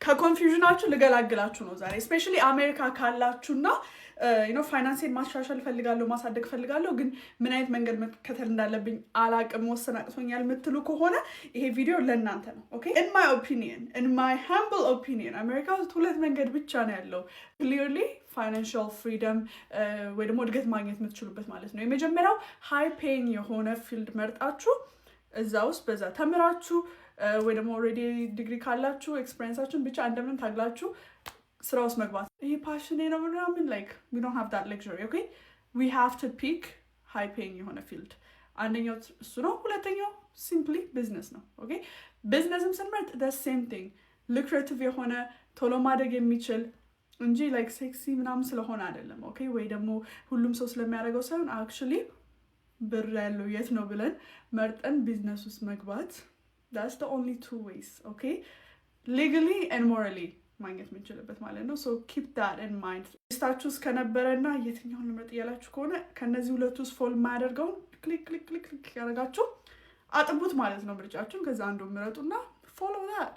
ከ confusion ኣችሁ ልገላግላችሁ ነው ዛሬ። Especially አሜሪካ ካላችሁና ፋይናንሴን ማሻሻል እፈልጋለሁ፣ ማሳደግ እፈልጋለሁ፣ ግን ምን አይነት መንገድ መከተል እንዳለብኝ አላቅም፣ መወሰን አቅቶኛል የምትሉ ከሆነ ይሄ ቪዲዮ ለእናንተ ነው። Okay, in my opinion, in my humble opinion፣ አሜሪካ ውስጥ ሁለት መንገድ ብቻ ነው ያለው clearly financial freedom ወይ ደግሞ እድገት ማግኘት የምትችሉበት ማለት ነው። የመጀመሪያው high paying የሆነ field መርጣችሁ እዛ ውስጥ በዛ ተምራችሁ ወይ ደግሞ already ዲግሪ ካላችሁ experience ኣችሁን ብቻ እንደምንም ታግላችሁ ስራ ውስጥ መግባት። ይሄ passion ኤ ነው ምናምን፣ like, we don't have that luxury, okay? We have to pick high paying የሆነ field። አንደኛው እሱ ነው። ሁለተኛው simply business ነው። Okay, business ም ስንመርጥ the same thing፣ lucrative የሆነ፣ ቶሎ ማደግ የሚችል እንጂ like sexy ምናምን ስለሆነ አይደለም። Okay, ወይ ደግሞ ሁሉም ሰው ስለሚያደርገው ሳይሆን actually ብር ያለው የት ነው ብለን መርጠን ቢዝነስ ውስጥ መግባት። That's the only two ways, okay, legally and morally ማግኘት የምንችልበት ማለት ነው። So keep that in mind። List ኣችሁ ውስጥ ከነበረና የትኛውን ልምረጥ እያላችሁ ከሆነ ከነዚህ ሁለቱ ውስጥ fall የማያደርገውን click click click click ያደረጋችሁ አጥቡት ማለት ነው ምርጫችሁን። ከዛ አንዱ ምረጡና follow that.